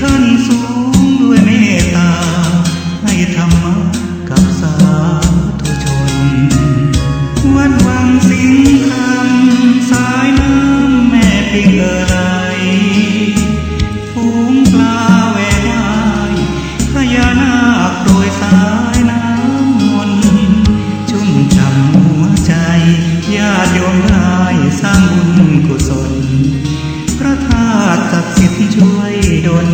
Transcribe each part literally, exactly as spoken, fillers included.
ท่านทรงด้วยเมตตาให้ธรรมะกับสาธุชน วัดวังสิงห์คำ สายน้ำแม่ปิงเอ่อไหล ฝูงปลาแหวกว่าย พญานาคโปรยสายน้ำมนต์ ชุ่มฉ่ำหัวใจ ญาติโยมได้สร้างบุญกุศล พระธาตุศักดิ์สิทธิ์ช่วยดล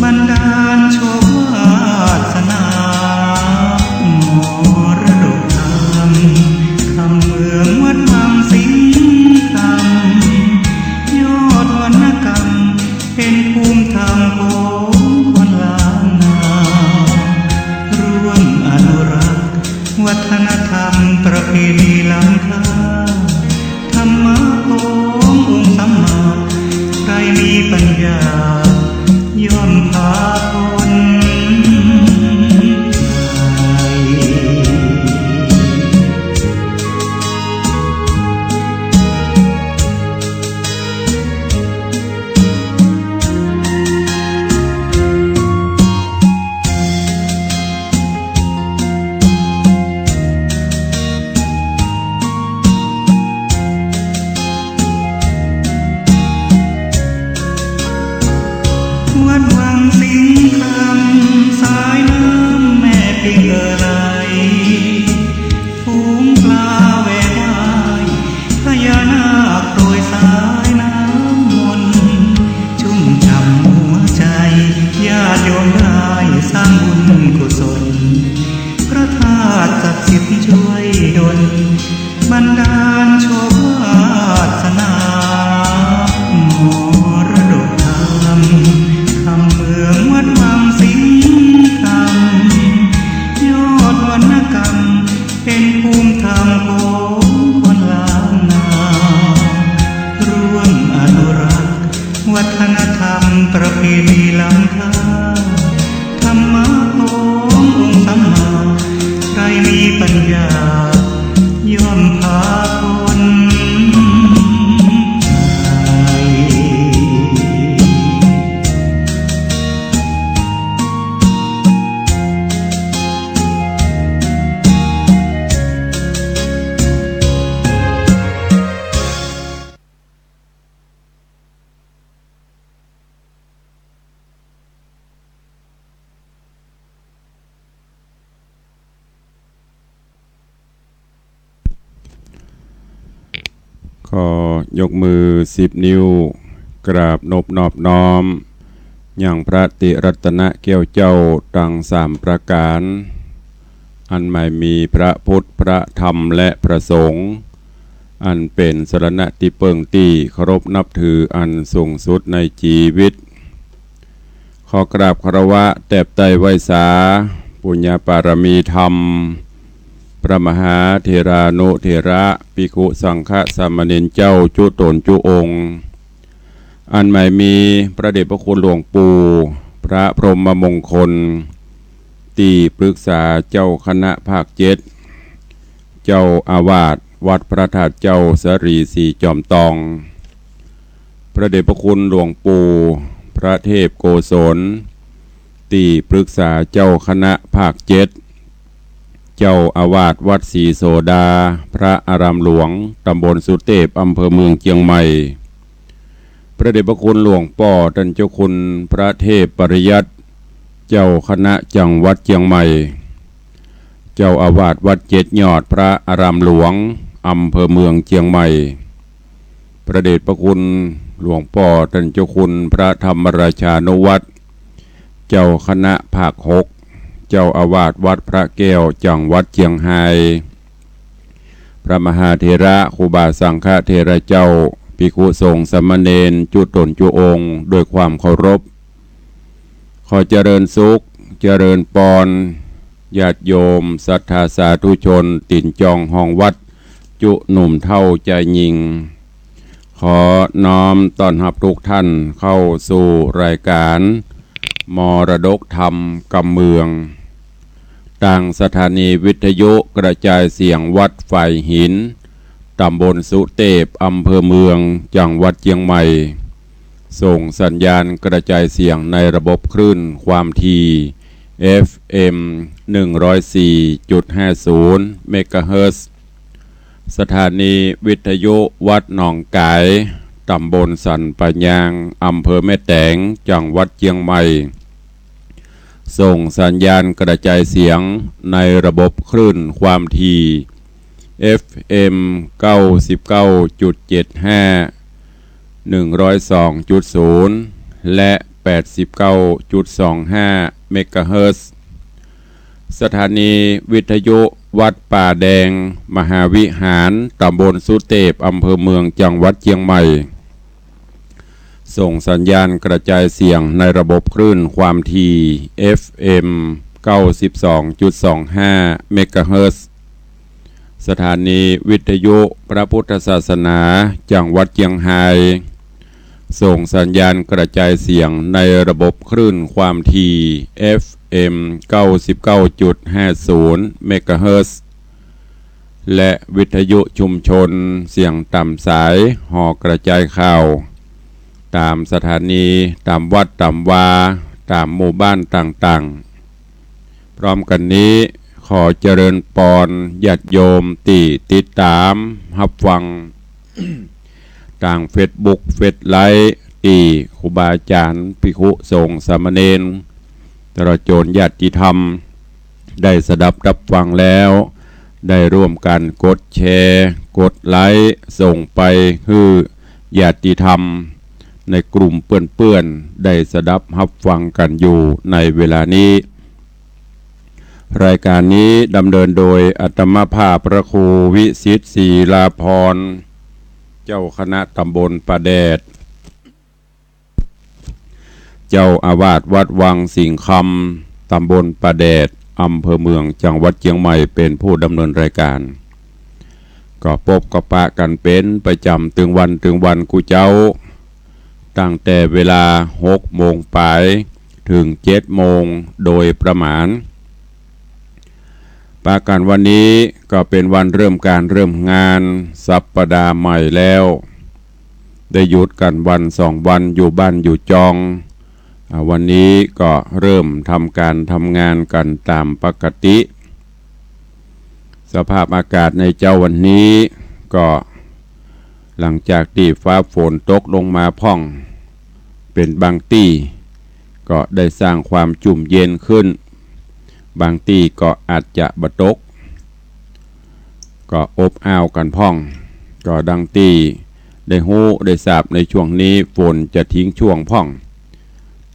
บันดาลโชควาสนา มรดกธรรม คำเมืองวัดวังสิงห์คำ ยอดวรรณกรรม เป็นภูมิธรรมของคนล้านนา ร่วมอนุรักษ์วัฒนธรรมประเพณีล้ำค่า ธรรมะขององค์สัมมา ใครมีปัญญาย่อมพาพ้นภัย วัดวังสิงห์คำ สายน้ำแม่ปิงเอ่อไหล ฝูงปลาแหวกว่าย พญานาคโปรยสายน้ำมนต์ ชุ่มฉ่ำหัวใจ ญาติโยมได้สร้างบุญกุศล พระธาตุศักดิ์สิทธิ์ช่วยดล บันดาลโชควาสนา มรดกธรรม คำเมืองวัดวังสิงห์คำ ยอดวรรณกรรม เป็นภูมิธรรมของคนล้านนา ร่วมอนุรักษ์วัฒนธรรมประเพณีล้ำค่า ธรรมะขององค์สัมมา ใครมีปัญญาย่อมพาพ้นภัย ขอยกมือสิบนิ้ว กราบนบนอบน้อม ยังพระติรัตนแก้วเจ้าตังสามประก๋าน อันหมายมีพระพุทธ พระธรรม และพระสงฆ์ อันเป๋นสรณะตี้เปิ้งตี้เคารพนับถืออันสูงสุดในจีวิต ขอกราบคารวะแตบใต้ไหว้สา ปุญญปารมีธรรม พระมหาเถรานุเถระ ภิกขุสังฆสามเณรเจ้าจุ๊ต๋นจุ๊องค์ อันหมายมีพระเดชพระคุณหลวงปู่ พระพรหมมงคล ตี้ปรึกษาเจ้าคณะภาคเจ็ด เจ้าอาวาสวัดพระธาตุเจ้าสารีสีจอมตอง พระเดชพระคุณหลวงปู่พระเทพโกศล ตี้ปรึกษาเจ้าคณะภาคเจ็ด เจ้าอาวาสวัดศรีโสดา พระอารามหลวง ตำบลสุเตพ อำเภอเมืองเจียงใหม่ พระเดชพระคุณหลวงป้อต้านเจ้าคุณพระเทพปริยัติ เจ้าคณะจังหวัดเจียงใหม่ เจ้าอาวาสวัดเจ็ดยอด พระอารามหลวง อำเภอเมืองเจียงใหม่ พระเดชพระคุณหลวงป้อต้านเจ้าคุณพระธรรมราชานุวัฒน์ เจ้าคณะภาคหก เจ้าอาวาสวัดพระแก้ว จังหวัดเจียงฮาย พระมหาเถระ ครูบาสังฆเถระเจ้า ภิกขุสงฆ์สามเณรจุ๊ต๋นจุ๊องค์ ด้วยความเคารพ ขอเจริญสุข เจริญปอน ญาติโยมศรัทธาสาธุชน ตี๋นจองฮองวัด จุ๊หนุ่มเฒ่าจายญิง ขอน้อมต้อนฮับทุกท่านเข้าสู่รายการมรดกธรรมกำเมือง ตางสถานีวิทยุกระจายเสียงวัดฝายหิน ตำบลสุเตพ อำเภอเมือง จังหวัดเจียงใหม่ ส่งสัญญาณกระจายเสียงในระบบคลื่นความถี่ เอฟ เอ็ม หนึ่งร้อยสี่จุดห้าศูนย์ เมกะเฮิรตซ์ สถานีวิทยุวัดหนองก๋าย ตำบลสันป่ายาง อำเภอแม่แตง จังหวัดเจียงใหม่ ส่งสัญญาณกระจายเสียงในระบบคลื่นความถี่ เอฟ เอ็ม เก้าสิบเก้าจุดเจ็ดห้า หนึ่งร้อยสองจุดศูนย์ และ แปดสิบเก้าจุดสองห้า เมกะเฮิรตซ์ สถานีวิทยุวัดป่าแดง มหาวิหาร ตำบลสุเตพ อำเภอเมือง จังหวัดเจียงใหม่ ส่งสัญญาณกระจายเสียงในระบบคลื่นความถี่ เอฟ เอ็ม เก้าสิบสองจุดสองห้า เมกะเฮิรตซ์ สถานีวิทยุพระพุทธศาสนา จังหวัดเจียงฮาย ส่งสัญญาณกระจายเสียงในระบบคลื่นความถี่ เอฟ เอ็ม เก้าสิบเก้าจุดห้าศูนย์ เมกะเฮิรตซ์ และวิทยุชุมชนเสียงต๋ามสาย หอกระจายข่าว ต๋ามสถานี ต๋ามวัดต๋ามวา ต๋ามหมู่บ้านต่างๆ พร้อมกั๋นนี้ ขอเจริญปอนญาติโยมตี้ติดต๋ามฮับฟัง ตางเฟซบุ๊ก เฟซไลฟ์ ตี้ครูบาอาจ๋ารย์ ภิกขุสงฆ์สามเณร ตลอดจ๋นญาติธรรม ได้สดับฮับฟังแล้ว ได้ร่วมกั๋นกดแชร์ กดไลค์ ส่งไปหื้อญาติธรรม ในกลุ่มเปื้อนๆ ได้สดับฮับฟังกั๋นอยู่ในเวลานี้ รายการนี้ดำเนินโดยอาตมาภาพพระครูวิสิทธิ์ ศิลาภรณ์ เจ้าคณะตำบลป่าแดด เจ้าอาวาสวัดวังสิงห์คำ ตำบลป่าแดด อำเภอเมือง จังหวัดเจียงใหม่ เป๋นผู้ดำเนินรายการ ก็ปบก็ปะกั๋นเป๋นประจ๋ำตึงวันตึงวันกู้เจ๊า ตั้งแต่เวลาหกโมงป๋าย เถิงเจ็ดโมงโดยประมาณ ปะกั๋นวันนี้ก็เป๋นวันเริ่มก๋านเริ่มงานสัปดาห์ใหม่แล้ว ได้หยุดกั๋นวันสองวันอยู่บ้านอยู่จอง อ่า วันนี้ก็เริ่มทำก๋านทำงานกั๋นต๋ามปกติ สภาพอากาศในเจ๊าวันนี้ก็หลังจากตี้ฟ้าฝนตกลงมาพ่อง เป๋นบางตี้ ก็ได้สร้างความจุ่มเย็นขึ้น บางตี้ก็อาจจะบ่ตก ก็อบอ้าวกั๋นพ่อง ก็ดังตี้ได้ฮู้ได้ทราบในช่วงนี้ฝนจะทิ้งช่วงพ่อง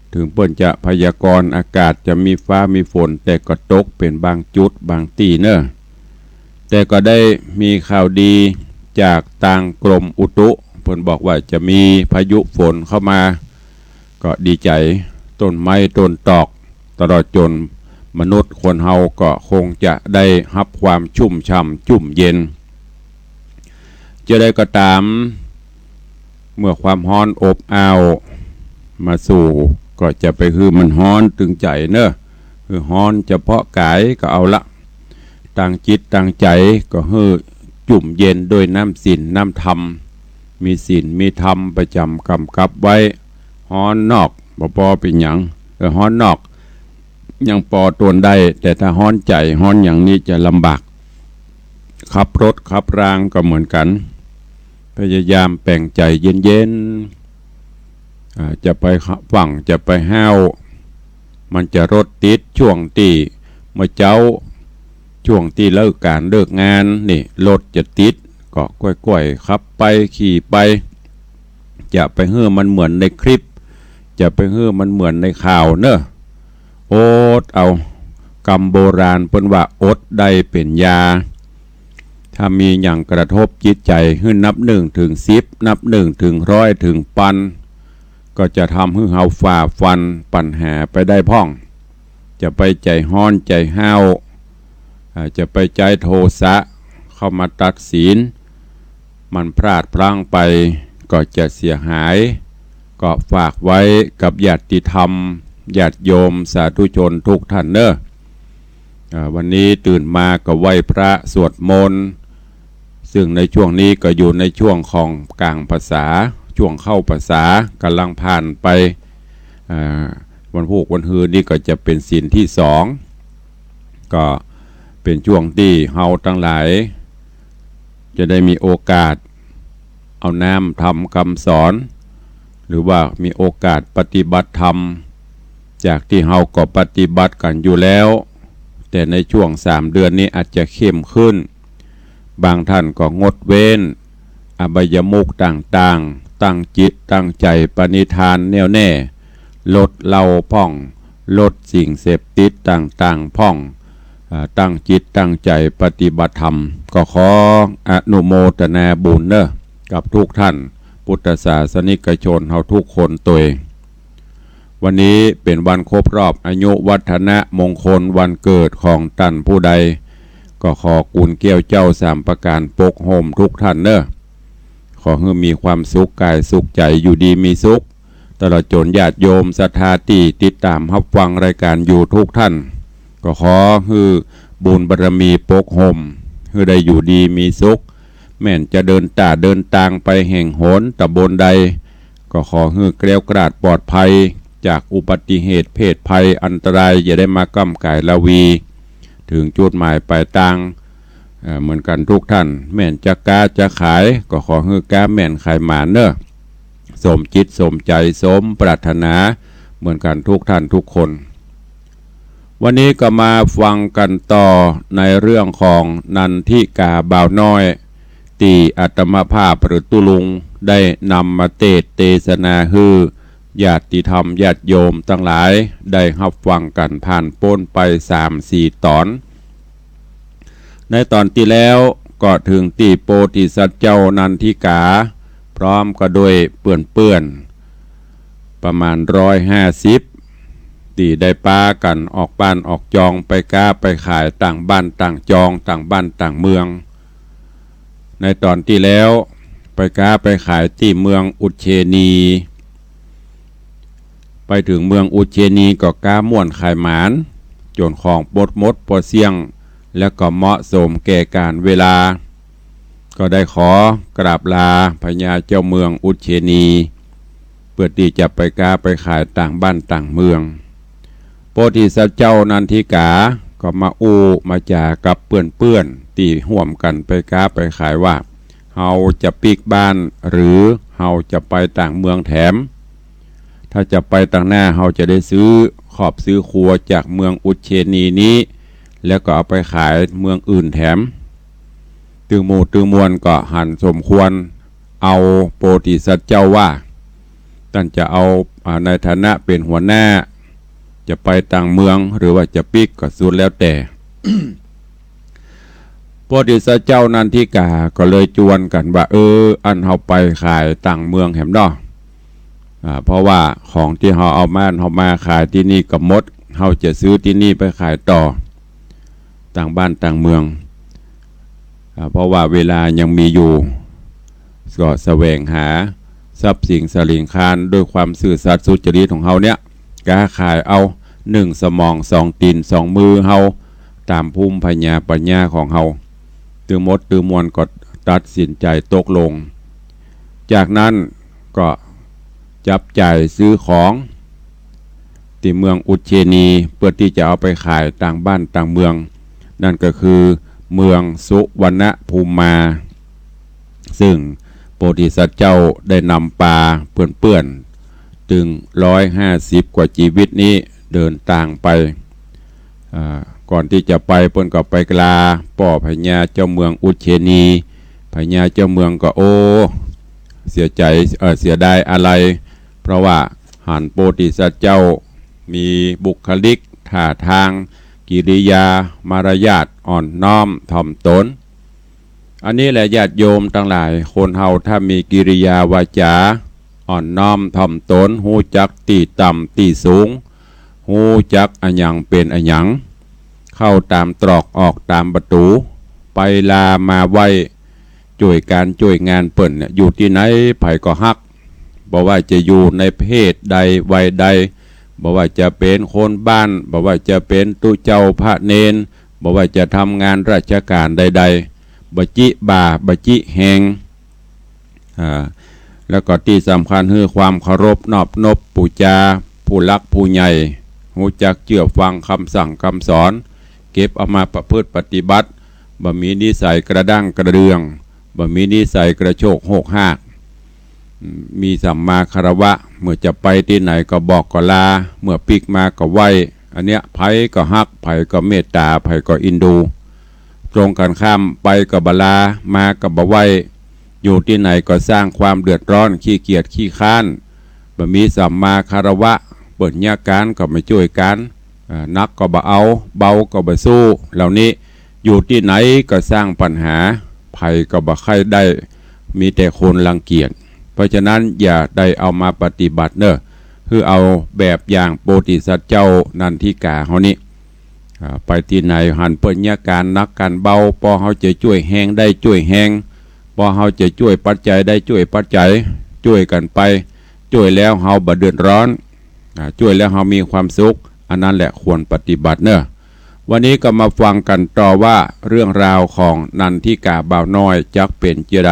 เถิงเปิ้นจะพยากรณ์อากาศจะมีฟ้ามีฝน แต่ก็ตกเป๋นบางจุดบางตี้เนาะ แต่ก็ได้มีข่าวดีจากตางกรมอุตุ เปิ้นบอกว่าจะมีพายุฝนเข้ามา ก็ดีใจ๋ ต้นไม้ต้นตอก ตลอดจ๋นมนุษย์คนเฮาก็คงจะได้ฮับความชุ่มฉ่ำจุ่มเย็น จะใดก็ต๋าม เมื่อความฮ้อนอบอ้าวมาสู่ ก็จะไปหื้อมันฮ้อนตึงใจ๋เนาะ หื้อฮ้อนเฉพาะก๋ายก็เอาละ ตั้งจิตตั้งใจ๋ก็หื้อจุ่มเย็นด้วยน้ำศีลน้ำธรรม มีศีลมีธรรมประจ๋ำก๋ำกับไว้ ฮ้อนนอกบ่ปอเป๋นหยัง เออ ฮ้อนนอกยังปอตนได้ แต่ถ้าฮ้อนใจ๋ฮ้อนหยังนี่จะลำบาก ขับรถขับรางก็เหมือนกั๋น พยายามแป๋งใจ๋เย็นๆ อ่า จะไปฝั่งจะไปห้าว มันจะรถติดช่วงตี้เมื่อเจ๊า ช่วงตี้เลิกก๋านเลิกงานนี่รถจะติด ก็ก้อยๆ ขับไปขี่ไป จะไปหื้อมันเหมือนในคลิป จะไปหื้อมันเหมือนในข่าวเนาะ อดเอา กำโบราณเปิ้นว่าอดได้เป๋นยา ถ้ามีหยังกระทบจิตใจ๋หื้อนับหนึ่งเถิงสิบ นับหนึ่งเถิงร้อยเถิงปัน ก็จะทำหื้อเฮาฝ่าฟันปัญหาไปได้พ่อง จะไปใจ๋ฮ้อนใจ๋ห้าว อ่า จะไปใจ๊โทสะเข้ามาตัดสิน มันพลาดพลั้งไปก็จะเสียหาย ก็ฝากไว้กับญาติธรรม ญาติโยมสาธุชนทุกท่านเนาะ อ่า วันนี้ตื่นมาก็ไหว้พระสวดมนต์ ซึ่งในช่วงนี้ก็อยู่ในช่วงของก๋างพรรษา ช ช่วงเข้าพรรษาก่ำลังผ่านไป อ่า วันพูกวันฮือนี่ก็จะเป๋นศีลตี้สอง ก็เป๋นช่วงตี้เฮาตังหลาย จะได้มีโอกาสเอาน้ำธรรมกำสอน หรือว่ามีโอกาสปฏิบัติธรรม จากตี้เฮาก็ปฏิบัติกั๋นอยู่แล้ว แต่ในช่วงสามเดือนนี้อาจจะเข้มขึ้น บางท่านก็งดเว้นอบายมุขต่างๆ ตั้งจิตตั้งใจ๋ปณิธานแน่วแน่ ลดเหล้าพ่อง ลดสิ่งเสพติดต่างๆ พ่อง อ่า ตั้งจิตตั้งใจ๋ปฏิบัติธรรม ก็ขออนุโมทนาบุญเน่อ กับทุกท่านพุทธศาสนิกชนเฮาทุกคนตวย วันนี้เป๋นวันครบรอบอายุวัฒนมงคลวันเกิดของต้านผู้ใด ก็ขอกุณแก้วเจ้าสามประก๋านปกโฮมทุกท่านเน่อ ขอหื้อมีความสุขก๋ายสุขใจ๋ อยู่ดีมีสุข ตลอดจ๋นญาติโยมศรัทธาตี้ติดต๋ามฮับฟังรายก๋านอยู่ทุกท่าน ก็ขอหื้อบุญบารมีปกโฮม หื้อได้อยู่ดีมีสุข แม่นจะเดินต้าเดินตางไปแห่งหนต๋ำบลใด ก็ขอหื้อแคล้วคลาดปลอดภัยจากอุบัติเหตุเพศภัยอันตราย อย่าได้มาก้ำก๋ายราวี เถิงจุดหมายปลายตาง เอ่อ เหมือนกั๋นทุกท่าน แม่นจะก๊าจะขาย ก็ขอหื้อก๊าแม่นขายหมานเน่อ สมจิตสมใจ๋สมปรารถนา เหมือนกั๋นทุกท่านทุกคน วันนี้ก็มาฟังกั๋นต่อในเรื่องของนันทิกาบ่าวน้อย ตี้อาตมาภาพหรือตุ๊ลุงได้นำมาเตสน์เตสนาหื้อญาติธรรมญาติโยมตังหลายได้ฮับฟังกั๋นผ่านป๊นไปสามสี่ต๋อน ในต๋อนตี้แล้วก็เถิงตี้โปธิสัตว์เจ้านันทิกา พร้อมก็ด้วยเปื้อนๆ ประมาณร้อยห้าสิบ ตี้ได้ปากั๋นออกบ้านออกจองไปก๊าไปขายต่างบ้านต่างจองต่างบ้านต่างเมือง ในต๋อนตี้แล้วไปก๊าไปขายตี้เมืองอุชเชนี ไปเถิงเมืองอุชเชนีก็ก๊าม่วนขายหมาน จ๋นของปดหมดปอเสี้ยง แล้วก็เหมาะสมแก่ก๋าลเวลา ก็ได้ขอกราบลาพญาเจ้าเมืองอุชเชนี เปื้อตี้จะไปก๊าไปขายต่างบ้านต่างเมือง โปธิสัตว์เจ้านันทิกาก็มาอู้มาจ๋ากับเปื้อนๆ ตี้ฮ่วมกั๋นไปก๊าไปขายว่า เฮาจะปิ๊กบ้านหรือเฮาจะไปต่างเมืองแถม ถ้าจะไปต่างหน้าเฮาจะได้ซื้อครอบซื้อครัวจากเมืองอุชเชนีนี้ แล้วก็เอาไปขายเมืองอื่นแถม ตึงหมู่ตึงมวลก็หันสมควร เอาโปธิสัตว์เจ้าว่า ต้านจะเอา อ่า ในฐานะเป๋นหัวหน้า จะไปต่างเมืองหรือว่าจะปิ๊กก็สุดแล้วแต่ โปธิสัตว์เจ้านันทิกาก็เลยจวนกั๋นว่า เออ อั้นเฮาไปขายต่างเมืองแหมเนาะ อ่า เพราะว่าของตี้เฮาเอามา เฮามาขายตี้นี่ก็หมด เฮาจะซื้อตี้นี่ไปขายต่อ ต่างบ้านต่างเมือง อ่า เพราะว่าเวลายังมีอยู่ ก็แสวงหาทรัพย์สินสะหลิงคารด้วยความซื่อสัตย์สุจริตของเฮาเนี่ย ก๊าขายเอา นึ่งสมอง สองตี๋น สองมือเฮา ต๋ามภูมิปัญญาปัญญาของเฮา ตึงหมดตึงมวลก็ตัดสินใจ๋ตกลง จากนั้นก็จับจ่ายซื้อของตี้เมืองอุชเชนี เปื้อตี้จะเอาไปขายต่างบ้านต่างเมือง นั่นก็คือเมืองสุวรรณภูมิมา ซึ่งโปธิสัตว์เจ้าได้นำปาเปื้อนๆ ตึงร้อยห้าสิบกว่าจีวิตนี้เดินตางไป อ่า ก่อนตี้จะไปเปิ้นก็ไปลาป้อพญาเจ้าเมืองอุชเชนี พญาเจ้าเมืองก็ โอ้ เสียใจ๋ เอ่อ เสียดายอาลัย เพราะว่าหันโปธิสัตว์เจ้ามีบุคลิก ท่าทาง กิริยา มารยาท อ่อนน้อม ถ่อมตน อันนี้แหละญาติโยมตังหลาย คนเฮาถ้ามีกิริยาวาจา อ่อนน้อม ถ่อมตน ฮู้จักตี้ต่ำตี้สูง ฮู้จักอะหยังเป๋นอะหยัง เข้าต๋ามตรอก ออกต๋ามประตู๋ ไปลามาไหว้ จ้วยก๋านจ้วยงานเปิ้นเนี่ย อยู่ตี้ไหนใผก็ฮัก บ่ว่าจะอยู่ในเพศใดวัยใด บ่ว่าจะเป๋นคนบ้าน บ่ว่าจะเป๋นตุ๊เจ้าพระเณร บ่ว่าจะทำงานราชก๋านใดๆ บ่จิบ่า บ่จิแฮง อ่า แล้วก็ตี้สำคัญคือความเคารพนอบนบปู๋จาผู้หลักผู้ใหญ่ ฮู้จักเจื้อฟังกำสั่งกำสอน เก็บเอามาประพฤติปฏิบัติ บ่มีนิสัยกระด้างกระเดื่อง บ่มีนิสัยกระโชกโฮกฮาก มีสัมมาคารวะ เมื่อจะไปตี้ไหนก็บอกก็ลา เมื่อปิ๊กมาก็ไหว้ อันเนี้ย ใผก็ฮัก ใผก็เมตต๋า ใผก็อินดู ตรงกันข้าม ไปก็บ่ลา มาก็บ่ไหว้ อยู่ตี้ไหนก็สร้างความเดือดร้อน ขี้เกียจขี้คร้าน บ่มีสัมมาคารวะ เปิ้นเยียะก๋านก็บ่จ้วยกั๋น อ่า หนักก็บ่เอา เบาก็บ่สู้ เหล่านี้ อยู่ตี้ไหนก็สร้างปัญหา ใผก็บ่ใค่ได้ มีแต่คนรังเกียจ เพราะฉะนั้นอย่าได้เอามาปฏิบัติเน่อ คือเอาแบบอย่างโพธิสัตว์เจ้านันทิกาเฮานี้ อ่า ไปตี้ไหนหันเปิ้นเยียะก๋านหนักก๋านเบา ปอเฮาจะจ้วยแฮงได้จ้วยแฮง ปอเฮาจะจ้วยปัจจัยได้จ้วยปัจจัย จ้วยกั๋นไป จ้วยแล้วเฮาบ่เดือดร้อน อ่า จ้วยแล้วเฮามีความสุข อันนั้นแหละควรปฏิบัติเน่อ วันนี้ก็มาฟังกั๋นต่อว่าเรื่องราวของนันทิกาบ่าวน้อยจักเป๋นจาใด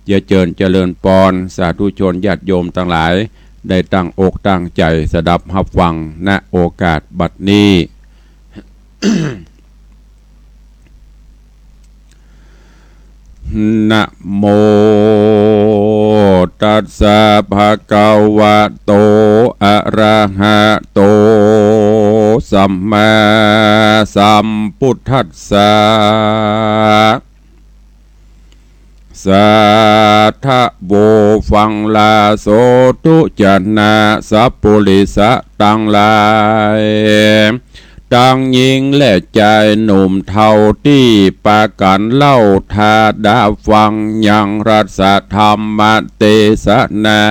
เยียะเจิญเจริญปอน สาธุชนญาติโยมตังหลาย ได้ตั้งอกตั้งใจ๋สดับฮับฟัง ณ โอกาสบัดนี้ นะโม ตัสสะ ภะคะวะโต อะระหะโต สัมมาสัมพุทธัสสะ สาธะโว ฟังลาโสธุ จะนะสัพปุริสะตังหลาย ตังญิงและจายหนุ่มเฒ่าตี้ปากั๋นเล่าถ้าดาฟังยังรัสธรรมเตสนา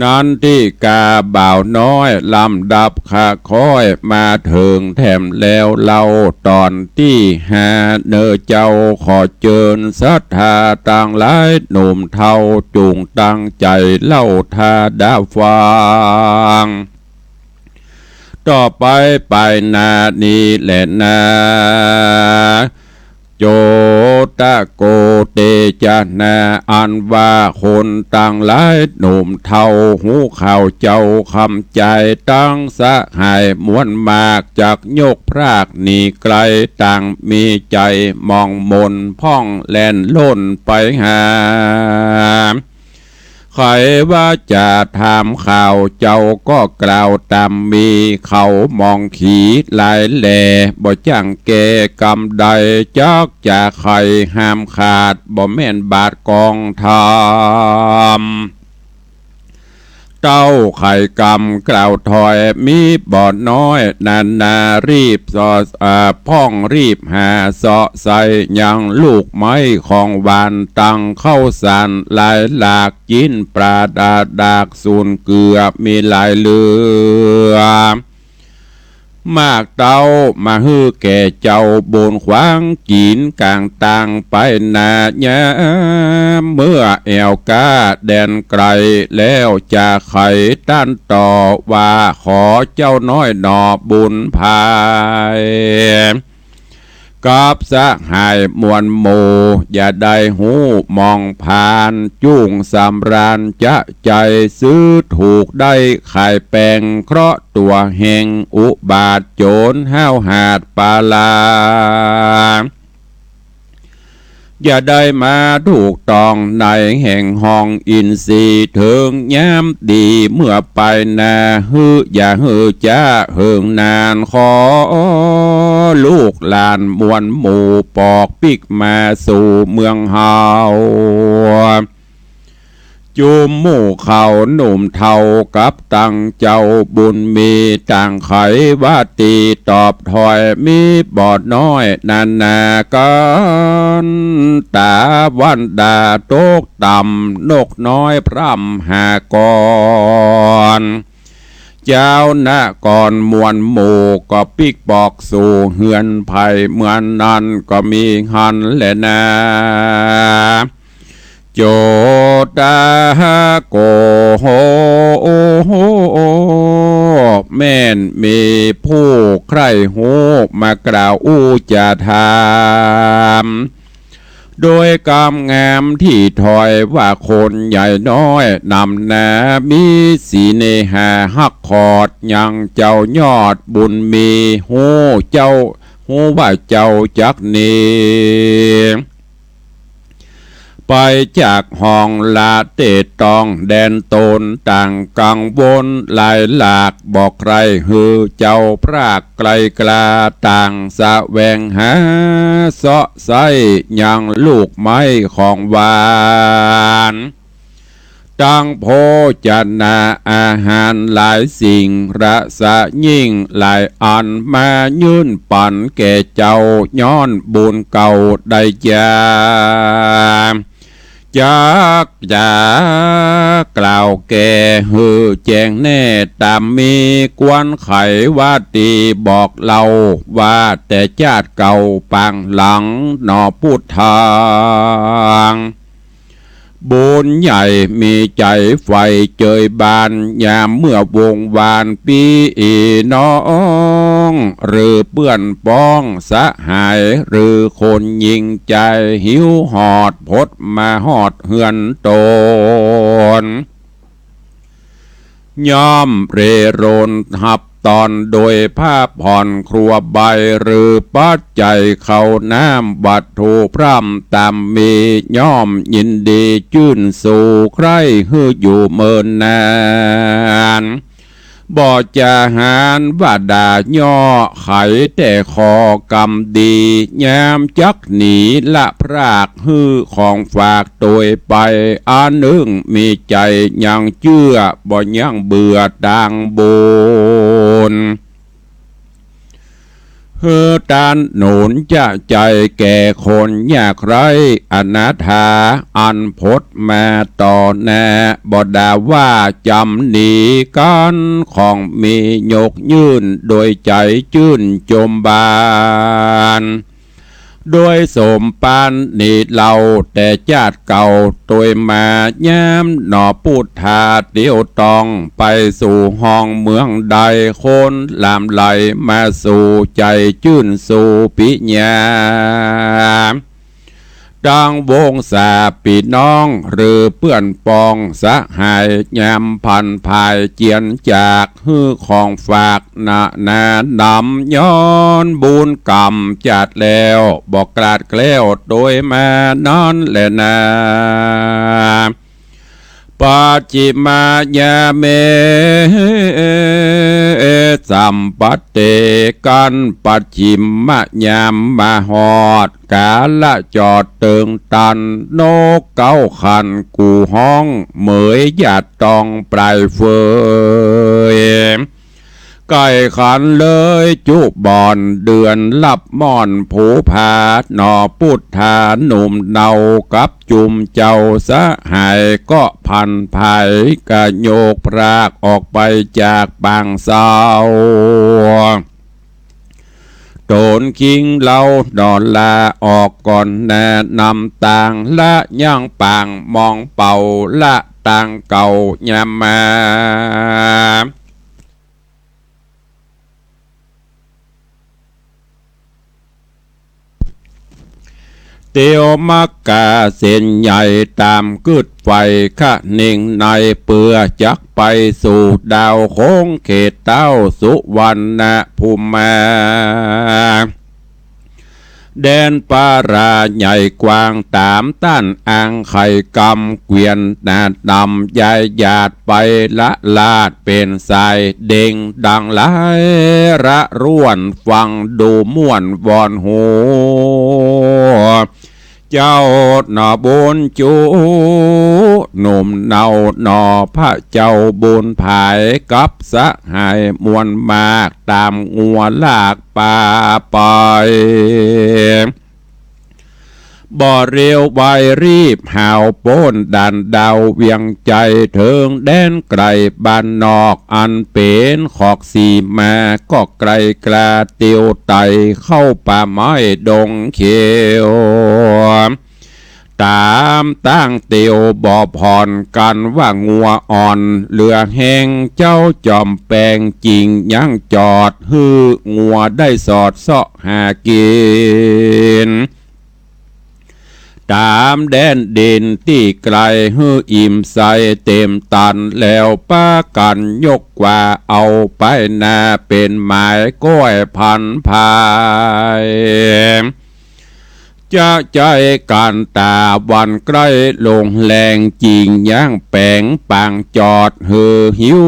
นันทิกาบ่าวน้อยลำดับขะค้อยมาเถิงแถมแล้วเล่าต๋อนตี้ห้า เน่อเจ้า ขอเจิญศรัทธาตังหลายหนุ่มเฒ่าจุ่งตั้งใจ๋เล่าถ้าดาฟัง ต่อไปไปหน้านี้แหละนา โจตะโก เตจะนา อันว่าคนตังหลายหนุ่มเฒ่าฮู้ข่าวเจ้าคำใจ๋ตังสหายมวลมากจักยกพรากหนีไกล ต่างมีใจ๋หมองหมนพ่องแล่นล่นไปหา ใผว่าจะถามข่าวเจ้าก็กล่าวต๋ามมี เขามองขีหลายแล บ่จั่งแก้กำใด จักจะไขห้ามขาด บ่แม่นบาดกองธรรม เต้าไขกำกล่าวถอย มีบ่น้อยนานา รีบสอด อ่า พ่องรีบหาเซาะใส่ ยังลูกไม้ของหวาน ตังข้าวสารหลายหลาก จิ๊นปลาดาดาก สูนเกลือมีหลายเหลือ มากเต้ามาหื้อแก่เจ้าบุญขวางกิ๋นก๋างตางไปนา ยามเมื่อแอ่วก้าแดนไก๋ แล้วจะไขตันต่อว่า ขอเจ้าน้อยหน่อบุญภาย กับสหายมวลหมู่ อย่าได้ฮู้มองผ่าน จุ่งสำราญจะใจ๋ ซื้อถูกได้ขายแปง เคราะห์ตั๋วแห่งอุบาท โจ๋รห้าวหาดปาลา อย่าได้มาถูกต้องในแห่งห้องอินทรีย์ เถิงยามดีเมื่อไปนา หื้ออย่าหื้อจ๊าเหิงนาน ขอลูกหลานมวลหมู่ ปอกปิ๊กมาสู่เมืองเฮา จุมหมู่เขาหนุ่มเฒ่ากับตังเจ้าบุญมี ต่างไขว่าตีตอบถอย มีบ่น้อยนานากั๋น ต๋าวันดาตกต่ำ นกน้อยพร่ำหากร เจ้านครมวลหมู่ก็ปิ๊กปอกสู่เฮือนไพร่ เมื่อนั้นก็มีหั้นแลนา โจตะโก แม่นมีผู้ใคร่ฮู้มากล่าวอู้จะถาม โดยกำงามตี้ถอยว่าคนใหญ่น้อยนำหนา มีเสน่หาฮักขอดยังเจ้ายอดบุญมี ฮู้เจ้า ฮู้ว่าเจ้าจักหนีไปจากห้องละเตตองแดนตน ต่างกังวลหลายหลาก บ่ใคร่หื้อเจ้าพราก ไกลกล้าต่างแสวงหา เซาะไซ้ยังลูกไม้ของหวาน ตังโภชนาอาหารหลายสิ่ง รสยิ่งหลายอัน มายื่นปั๋นแก่เจ้า ย้อนบุญเก่าได้จา จักจ๋ากล่าวแก่หื้อแจ้งแน่ ต๋ามมีกวนไขว่าดี บอกเล่าว่าแต่จาติเก่าปางหลังหนอปุทธา บุญใหญ่มีใจ๋ใฝ่เจยบาน ยามเมื่อวงวานปี้น้อง หรือเปื้อนป้องสหาย หรือคนยิงใจ๋ หิวหอดพดมาฮอดเฮือนตน ย่อมเรโรนฮับตอน โดยผ้าผ่อนครัวใบ หรือปัจจัยข้าวน้ำวัตถุพร่ำ ต๋ามมีย่อมยินดีจื้นสู ใคร่หื้ออยู่เมินนาน บ่จะหานว่าด่าย่อ ไขแต่ข้อกำดี ยามจักหนีละพราก หื้อของฝากตวยไป อันนึ่งมีใจ๋ยังเจื้อ บ่ยังเบื่อตางบุญ หื้อต้านหนุนจะใจ๋แก่คนยากไร้อนาถา อันพดมาต่อหน้า บ่ด่าว่าจ๋ำหนีกั๋น ของมียกยื่น โดยใจ๋จื้นจมบาน โดยสมปานนี้เล่า แต่จาติเก่าตวยมา ยามหนอปุทธาเตียวต้อง ไปสู่ห้องเมืองใด คนหลั่งไหลมาสู่ ใจ๋จื้นสู่ปิญญา ตังวงศาปี้น้อง หรือเปื้อนป้องสหาย ยามผันผายเจียนจาก หื้อของฝาก นานาหนำ ย้อนบุญกำจัดแล้ว บ่กลาดแคล้วตวยมานั้นแลนา ปัจฉิมายาเม สัมปัตเต กั๋นปัจฉิมยามมาฮอด ก๋าละจอดเติงตัน นกเก๊าขันกู่ฮ้อง เหมยหยาดตองปลายเฟย ไก่ขันเลยจุบ่อน เดือนลับม่อนผูผา หนอปุทธาหนุ่มเนา กับจุมเจ้าสหาย ก็ผันผายกะโยกพรากออกไปจากปางเซา ตนคิงเล่าหนอลาออกก่อนแนะนำตาง ละยังปางมองเป่า ละตางเก่ายามมา เตียวมักกาเส้นใหญ่ต๋ามกึ๊ดไฟคะเน่งใน เปื้อจักไปสู่ดาวโค้งเขตเต้าสุวรรณภูมิมา แดนปาราใหญ่กว้างต๋ามต้านอ่างไขกำ เกวียนหนาดำย้ายหยาดไปละลาด เป๋นสายเด่งดังไหลระร่วน ฟังดูม่วนวอนหู เจ้าหนอบุญจุ หนุ่มเนาหนอ พระเจ้าบุญผาย กับสหายมวลมาก ต๋ามงัวลากป่าไป บ่เร็วไวรีบหาวป๊นด่านดาวเวียงใจ๋ เถิงแดนไก๋บ้านนอก อันเป๋นขอกสีมา ก็ไก๋กล้าเตียวไต่ เข้าป่าไม้ดงเขียว ต๋ามตั้งเตียวบ่ผ่อน กั๋นว่างัวอ่อน เหลือแฮงเจ้าจอมแปง จิ่งยังจอดหื้องัวได้สอดเซาะหากิ๋น ต๋ามแดนดินตี้ไก๋หื้ออิ่มใสเต๋มตัน แล้วปากั๋นยกกว่าเอาไปนา เป๋นหมายก้อยพันภาย จะใจ๊กั๋นต๋าวันใก้ลงแลง จิ่งยังแป๋งปางจอด หื้อหิว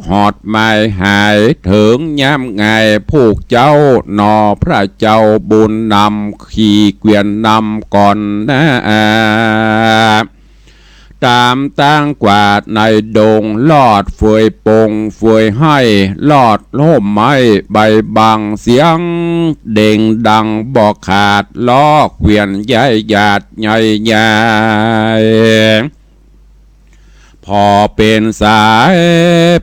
ฮอดหมายหาย เถิงยามงาย ผู้เจ้าหน่อพระเจ้าบุญนำ ขี่เกวียนนำก่อนนา ต๋ามตางกวาดในดง ลอดเฟยปงเฟยไฮ่ ลอดฮ่มไม้ใบบัง เสียงเด่งดังบ่ขาด ลอกเวียนย้ายหยาดใหญ่ใหญ่ ผ่อเป๋นสาย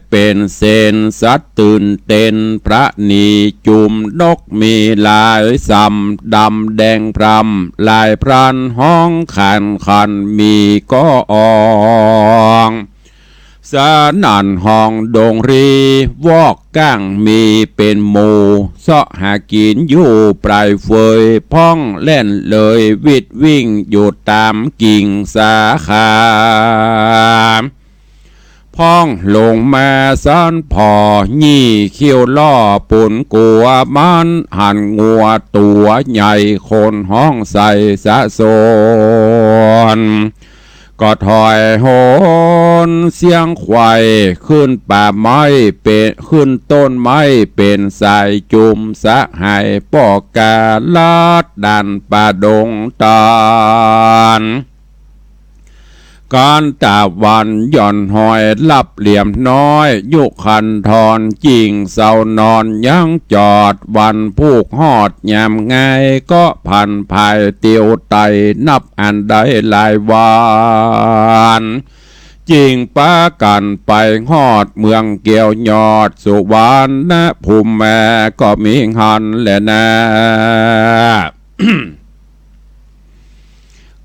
เป๋นเส้น สัตว์ตื่นเต้นพระหนีจุม นกมีหลายสำดำแดงพร่ำ หลายพลันฮ้องขันขันมีก็ออง สนั่นฮ้องดงรี วอกก้างมีเป๋นหมู่ เซาะหากิ๋นอยู่ปลายเฟย พ่องแล่นเลยวิดวิ่งอยู่ต๋ามกิ่งสาขา พ่องลงมาสันผ่อ ยี่เขี้ยวล่อปูนกั๋ว มันหันงัวตั๋วใหญ่ คนฮ้องใส่สะสน ก็ถอยหนเสียงไขว่ ขึ้นป่าไม้เป๋น ขึ้นต้นไม้เป๋นสายจุม สหายป้อกาลัดดันป่าดงตาน ก๋านตะวันหย่อนหอย ลับเหลี่ยมน้อย ยุคันธร จิ่งเซานอนยังจอด วันพูกฮอดยามงาย ก็ผันผายเตียวไต่ นับอันได้หลายวัน จิ่งปากั๋นไปฮอดเมืองแก้วยอด สุวรรณภูมิมาก็มีหั้นแลนา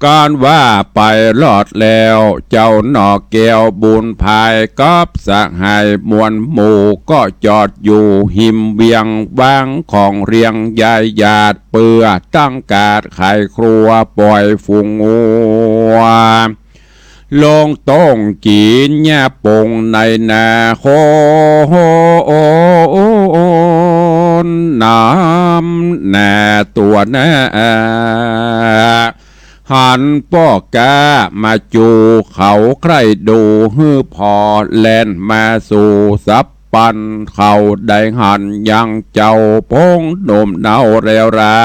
ก๋านว่าไปรอดแล้ว เจ้าหน่อแก้วบุญภาย กับสหายมวลหมู่ ก็จอดอยู่ฮิมเวียง วางของเรียงย้ายหยาด เปื้อตั้งก๋าดขายครัว ป่อยฝูงงัว ลงต้งกิ๋นหญ้าปงในนาโคน น้ำนาตั๋วนา หันป้อกามาจู เขาใคร่ดูหื้อผ่อ แล่นมาสู่สับปัน เขาได้หันยังเจ้าพงหนุ่มเนาแรวรา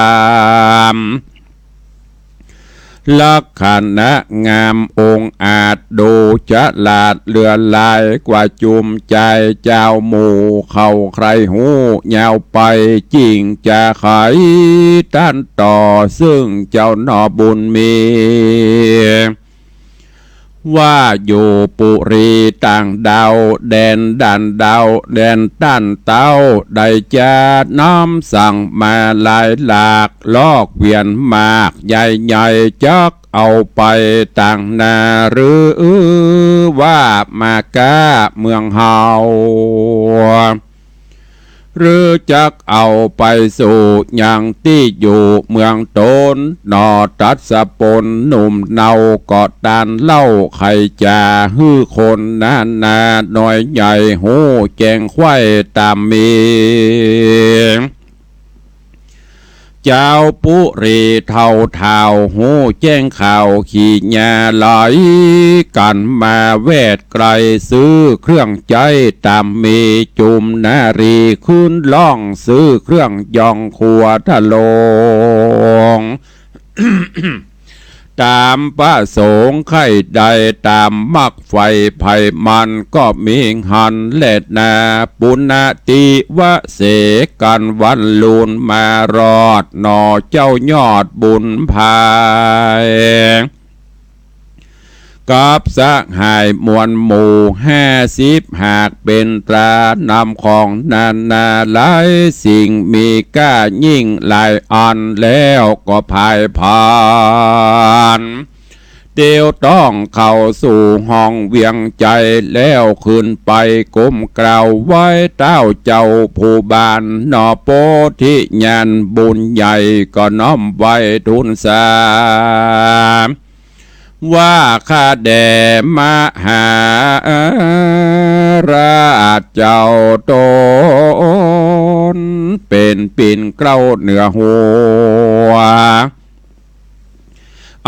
ม ลักษณะงามองอาจ ดูฉลาดเลื่อหลายกว่าจุมจาย จาวหมู่เขาใคร่ฮู้ยาวไป จิ่งจะไขต้านต่อ ซึ่งเจ้าหน่อบุญมี ว่าอยู่ปุรีต่างดาว แดนด่านดาว แดนต้านเต้า ได้จาน้ำสั่งมาหลายหลาก ลอกเวียนมากใหญ่ใหญ่ จักเอาไปต่างนา หรือว่ามาก้าเมืองเฮา หรือจักเอาไปสู่ยังตี้อยู่เมืองตน หน่อตัดสะปนหนุ่มเนา ก็ตานเล่าไขจ๋า หื้อคนนานาน้อยใหญ่ ฮู้แจ้งไขว้ต๋ามมี จาวปุรีเฒ่าเฒ่า ฮู้แจ้งข่าวขี่ญาไหลกั๋นมาแวดไกล ซื้อเครื่องใจ๊ต๋ามมี จุมนารีขึ้นล่อง ซื้อเครื่องยองครัวทะลง ต๋ามประสงค์ใค่ได้ต๋ามมักใฝ่ไผ่มัน ก็มีหั้นแลนา ปุณณติวเสกั๋นวันลูนมารอด หน่อเจ้ายอดบุญภาย กับสหายมวลหมู่ห้าสิบ หากเป๋นตรานำของนานาหลายสิ่ง มีก้ายิ่งหลายอัน แล้วก็ผายผาน เต เตียวต้องเข้าสู่ห้องเวียงใจ๋ แล้วขึ้นไปก้มเกล้าไหว้เต้าเจ้าผู้บ้าน หน่อโพธิญาณบุญใหญ่ ก็น้อมไหว้ทูลสา ว่าข้าแด่มหาราชเจ้า ตนเป๋นปิ่นเกล้าเหนือหัว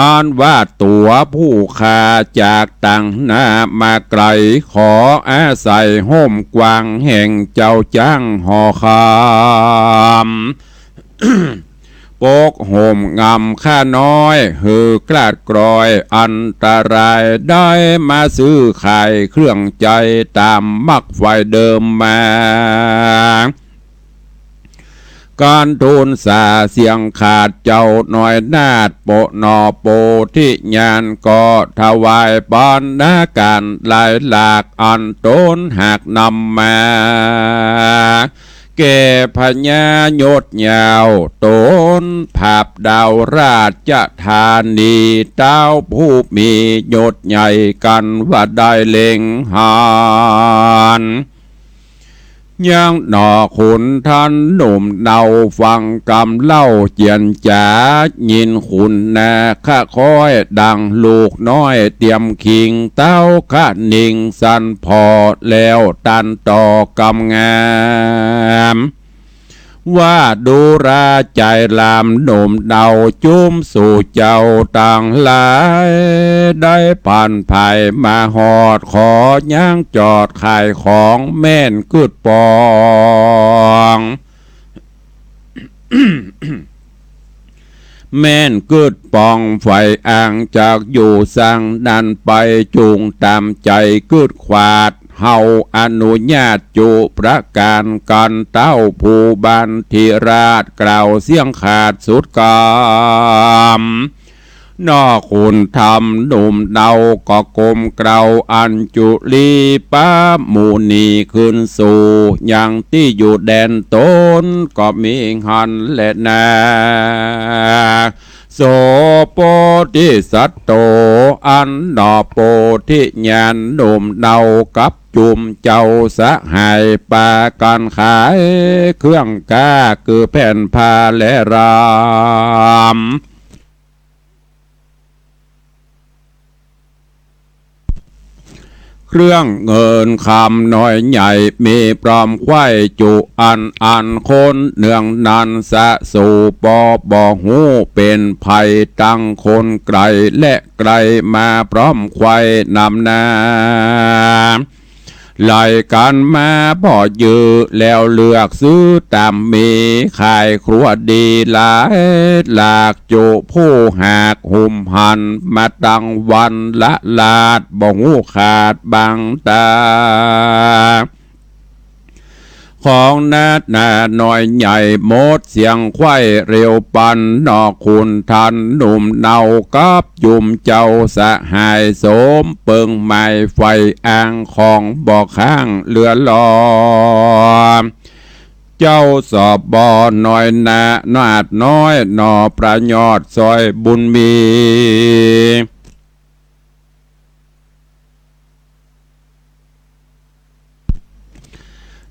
อันว่าตั๋วผู้ข้าจากตางหน้ามาไก๋ ขออาศัยฮ่มกว้างแห่งเจ้าจ๊างหอคำ ปกฮ่มงำข้าน้อย หื้อกล้าดกล้อยอันตราย ได้มาซื้อขายเครื่องใจ๊ต๋ามมักไฟเดิมมา กันทูลสาเสียงขาดเจ้าน้อยนาถ โปะหน่อโพธิญาณก็ถวายปอนนาการหลายหลาก อันต๋นหากนำมา แก่พญายศยาว ต๋นผาบดาวราชธานี เต้าผู้มียศใหญ่กั๋นว่าได้เล็งหัน ยังหน่อขุนท่านหนุ่มเนาฟังกำเล่าเจียรจ๋า ยินคุณนาคะค้อยดังลูกน้อยเตียมคิง เต้าคะนิงสันผ่อแล้วตันต่อกำงาม ว่าดูราใจ๋หลามหนุ่มเนา จุ้มสู่เจ้าตังหลาย ได้ผ่านไปมาฮอด ขอย่างจอดขายของ แม่นกึ๊ดปอง แม่นกึ๊ดปอง ใฝ่อ่างจักอยู่สัง นั้นไปจุ่งต๋ามใจ๋กึ๊ดขวาด เฮาอนุญาตจุประก๋าน กันเต้าผู้บ้านธิราชกล่าวเสียงขาดสุดกำ หน่อขุนท่านหนุ่มเนาก็ก้มเกล้าอัญจุลี ปะมุนีขึ้นสู่ยังตี้อยู่แดนต๋น ก็มีหั้นแลนา โส โพธิสัตโต อันหน่อโพธิญาณหนุ่มเนากับจุ่มเจ้าสหาย ปากั๋นขายเครื่องก้า คือแผ่นผ้าและรำ เครื่องเงินคำน้อยใหญ่ มีพร้อมไขว้จุอันอันคน เนืองนั้นสะสู่ปอบ่ฮู้เป๋นใผ ตังคนไก๋และไก๋มาพร้อมไขว้นำหน้า ไหลกั๋นมาผ่อยื้อ แล้วเลือกซื้อต๋ามมี ขายครัวดีหลายหลาก จุผู้หากหุมหัน มาตังวันละลาด บ่ฮู้ขาดบังต๋า ของนานาน้อยใหญ่ หมดเสียงไขว้เร็วปัน หน่อขุนท่านหนุ่มเนากับจุ่มเจ้าสหาย สมเปิงหมายใฝ่อ้างของบ่ค้างเหลือลอ เจ้าสบน้อยนา นาถน้อย หน่อพระยอดสร้อยบุญมี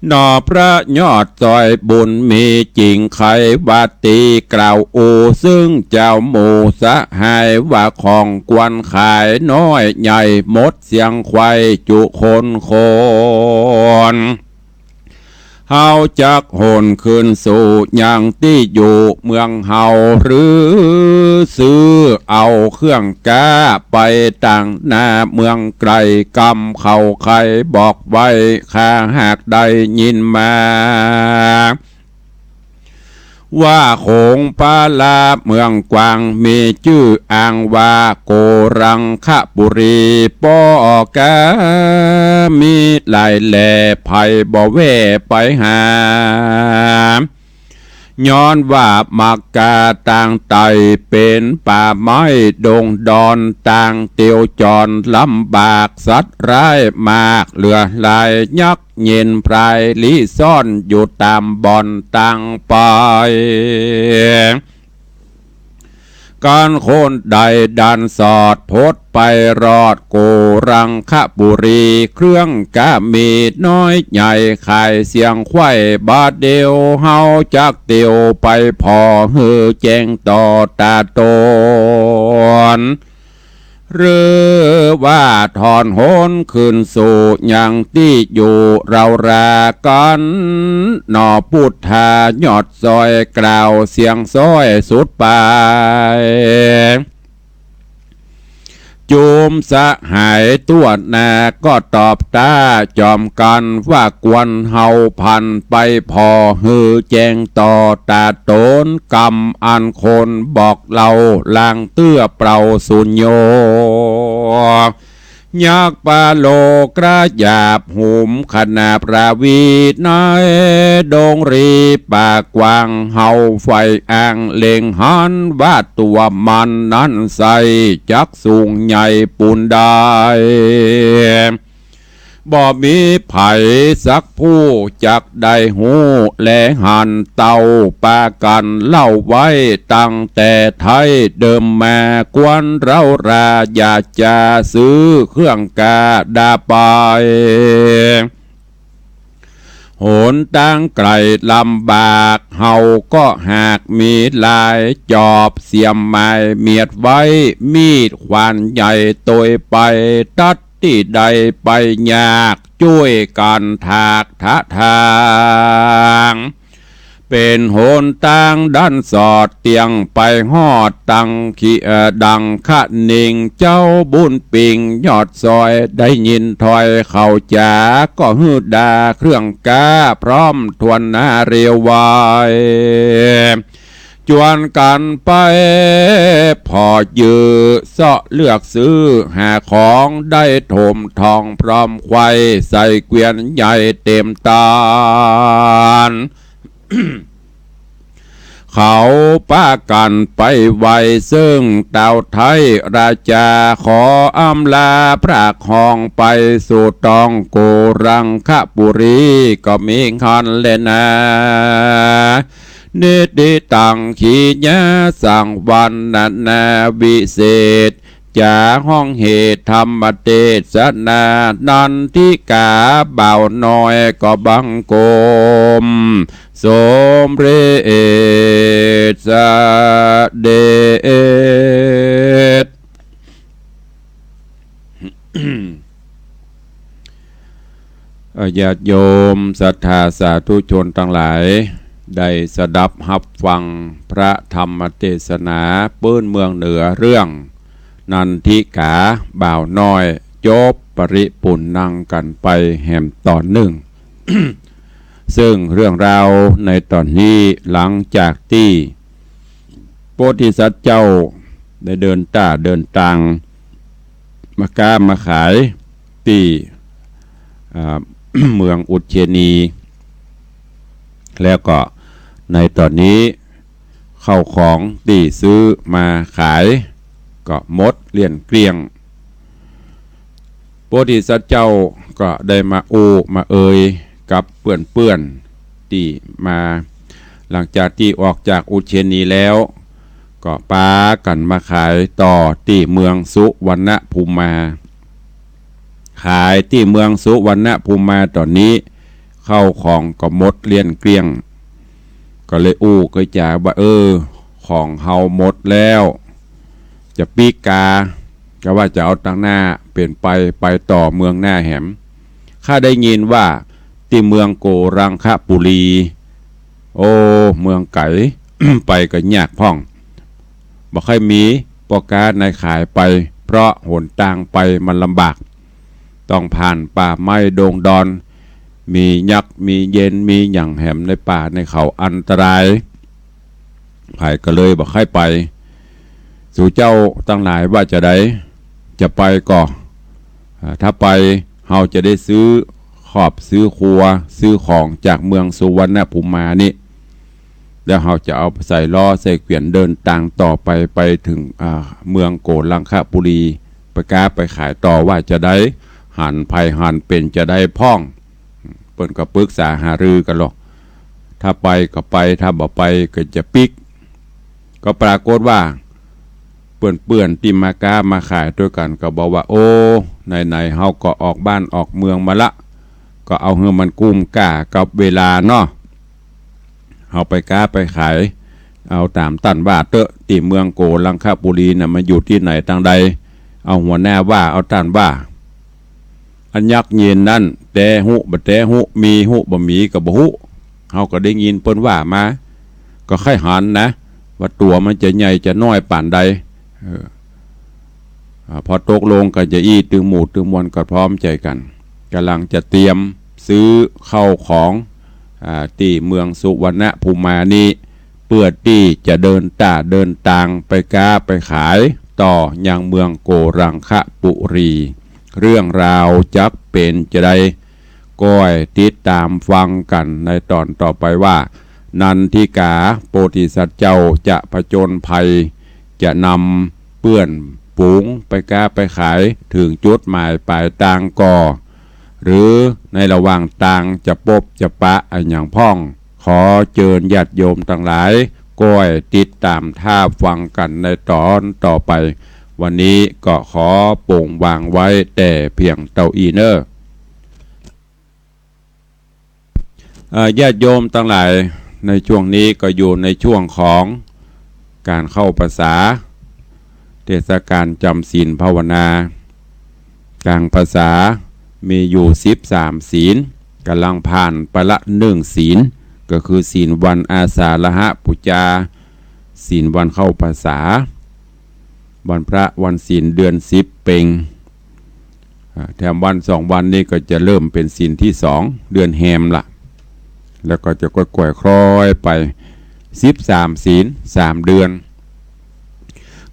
หน่อพระยอดสร้อยบุญมี จิ่งไขว่าตี้กล่าวอู้ ซึ่งเจ้าหมู่สหายว่าของควรขายน้อยใหญ่ หมดเสียงไขว้จุคนคน เฮาจักหนขึ้นสู่ยังตี้อยู่เมืองเฮา หรือซื้อเอาเครื่องก้าไปตางหน้าเมืองไก๋ กำเขาใค่บอกไว้ ข้าหากได้ยินมา ว่าโขงปาลาเมืองกวาง มีจื้ออ้างว่าโกรังคบุรี ป้อก้ามีหลายแหล่ ใผบ่แว่ไปหา ย้อนว่ามักกาตางใต้ เป๋นป่าไม้ดงดอน ตางเตียวจรลำบาก สัตว์ร้ายมากเหลือหลาย ยักษ์ เย็นพรายลี้ซ่อนอยู่ต๋ามบ่อนต่างไป กันคนใดดันสอด พดไปรอดโกรังคบุรี เครื่องก็มีน้อยใหญ่ ขายเสียงไขว้บ่าเดี่ยว เฮาจักเตียวไปผ่อ หื้อแจ้งต่อต๋าต๋น หรือว่าถอนหนขึ้นสู่ยังตี้อยู่ เฮารากันหนอ ปุทธายอด ซอยกล่าวเสียงซ้อยสุดปาย จุมสหายตั๋วหน้าก็ตอบต้าจอมกั๋นว่า ควรเฮาพันไปผ่อ หื้อแจ้งต่อต๋าต๋น กำอันคนบอกเล่า ลางเตื้อเปล่าสูญโย ยักษ์ปะโลกระหยาบ หุมขนาบราวี ในดงรีป่ากว้าง เฮาใฝ่อ่างเล็งหัน ว่าตั๋วมันนั้นใส จักสูงใหญ่ปูนใด บ่มีใผสักผู้จักได้ฮู้ แลหันเต้าปากั๋นเล่าไว้ ตั้งแต่ไท้เดิมมา ควรเฮาราอย่าจะซื้อเครื่องก้าดาไป หนตางไก๋ลำบาก เฮาก็หากมีหลาย จอบเสียมไม้เมียดไว้ มีดขวานใหญ่ตวยไป ตัดตี้ใดไปยาก จ้วยกั๋นถากถะทาง เป๋นหนตางดันสอด เตียงไปฮอดตังขี เอ่อ ดังคะนิง เจ้าบุญปิงยอดซอย ได้ยินถ้อยเขาจ๋า ก็หื้อดาเครื่องก้า พร้อมถ้วนหน้าเรียวไว จวนกั๋นไปผ่อยื้อ เซาะเลือกซื้อหาของ ได้โถมทองพร้อมไขว้ ใส่เกวียนใหญ่เต๋มตาน เขาปากั๋นไปไหว้เซิ่งเต้าไท้ราจา ขออำลาพระคองไปสู่ตองโกรังคบุรี ก็มีหั้นแลนา นิติตังขีญาสังวรรณนาวิเศษ จ๋าฮ้องเหตุธรรมเตสนา นันทิกาบ่าวน้อยก็บังคม สมเร็จเสด็จ เอ่อ ญาติโยมศรัทธาสาธุชนตังหลาย ได้สดับฮับฟังพระธรรมเตสนาปื้นเมืองเหนือเรื่องนันทิกาบ่าวน้อย จบปริปุณณังกั๋นไปแหมต๋อนนึ่ง เซิ่งเรื่องราวในต๋อนนี้ หลังจากตี้โพธิสัตว์เจ้าได้เดินต้าเดินตาง มาก๊ามาขายตี้ อ่า เมืองอุชเชนี แล้วก็ในต๋อนนี้ เข้าของตี้ซื้อมาขายก็หมดเกลี้ยงเกลี้ยง โพธิสัตว์เจ้าก็ได้มาอู้มาเอยกับเปื้อนๆ ตี้มา หลังจากตี้ออกจากอุชเชนีแล้ว ก็ปากั๋นมาขายต่อตี้เมืองสุวรรณภูมา ขายตี้เมืองสุวรรณภูมาต๋อนนี้ เข้าของก็หมดเกลี้ยงเกลี้ยง ก็เลยอู้เกยจ๋าว่า เออ ของเฮาหมดแล้ว จะปิ๊กกา ก็ว่าจะเอาตังหน้าเป๋นไป ไปต่อเมืองหน้าแหม ข้าได้ยินว่าตี้เมืองโกรังคบุรี โอ้ เมืองไก๋ ไปก็ยากพ่อง บ่ค่อยมีป้อก๊านายขายไป เพราะหนตางไปมันลำบาก ต้องผ่านป่าไม้ดงดอน มียักษ์ มีเย็น มีหยังแหมในป่าในเขาอันตราย ไผก็เลยบ่ค่อยไป สูเจ้าตังหลายว่าจะใด จะไปก่อ อ่า ถ้าไปเฮาจะได้ซื้อครอบซื้อครัว ซื้อของจากเมืองสุวรรณภูมานี่ แล้วเฮาจะเอาใส่ล้อใส่เกวียนเดินตางต่อไป ไปเถิง อ่า เมืองโกรังคบุรี ไปก๊าไปขายต่อว่าจะใด หันไผหันเป๋นจะใดพ่อง เปิ้นก็ปรึกษาหารือกั๋นลอ ถ้าไปก็ไป ถ้าบ่ไปก็จะปิ๊ก ก็ปรากฏว่า ปื้อนๆ ตี้มาก๊ามาขายตวยกั๋นก็บอกว่า โอ้ ไหนๆ เฮาก็ออกบ้านออกเมืองมาละ ก็เอาหื้อมันกุ้มก้ากับเวลาเนาะ เฮาไปก๊าไปขาย เอาต๋ามต้านว่าเต๊อะ ตี้เมืองโกรังคบุรีน่ะ มันอยู่ตี้ไหนตางใด เอาหัวหน้าว่า เอาต้านว่า อันยักษ์เย็นนั้น แต๊ฮู้บ่แต๊ฮู้ มีฮู้บ่มีก็บ่ฮู้ เฮาก็ได้ยินเปิ้นว่ามา ก็ใค่หันนะ ว่าตั๋วมันจะใหญ่จะน้อยป่านใด เออ อ่า พอตกลงกั๋นจะอี้ ตึงหมู่ตึงมวลก็พร้อมใจ๋กั๋น ก่ำลังจะเตรียมซื้อเข้าของ อ่า ตี้เมืองสุวรรณภูมินี้ เปื้อตี้จะเดินต้าเดินตางไปก๊าไปขายต่อยังเมืองโกรังคบุรี เรื่องราวจักเป๋นจาใด ก้อยติดต๋ามฟังกั๋นในต๋อนต่อไปว่า นันทิกาโพธิสัตว์เจ้าจะผจญภัย จะนำเปื้อนฝูงไปก๊าไปขายเถิงจุดหมายป๋ายตางก่อ หรือในระหว่างตางจะปบจะปะอะหยังพ่อง ขอเจิญญาติโยมตังหลาย ก้อยติดต๋ามถ้าฟังกั๋นในต๋อนต่อไป วันนี้ก็ขอโป่งวางไว้แต่เพียงเต้าอี้เน่อ เอ่อ ญาติโยมตังหลาย ในช่วงนี้ก็อยู่ในช่วงของก๋านเข้าพรรษา เทศกาลจ๋ำศีลภาวนา ก๋างพรรษามีอยู่สิบสามศีล ก่ำลังผ่านไปละหนึ่งศีล ก็คือศีลวันอาสาฬหบูชา ศีลวันเข้าพรรษา วันพระวันศีลเดือนสิบเป็ง อ่า แถมวันสองวันนี้ก็จะเริ่มเป๋นศีลตี้สอง เดือนแฮมละ แล้วก็จะก้อยๆ คล้อยไป สิบสามศีล สามเดือน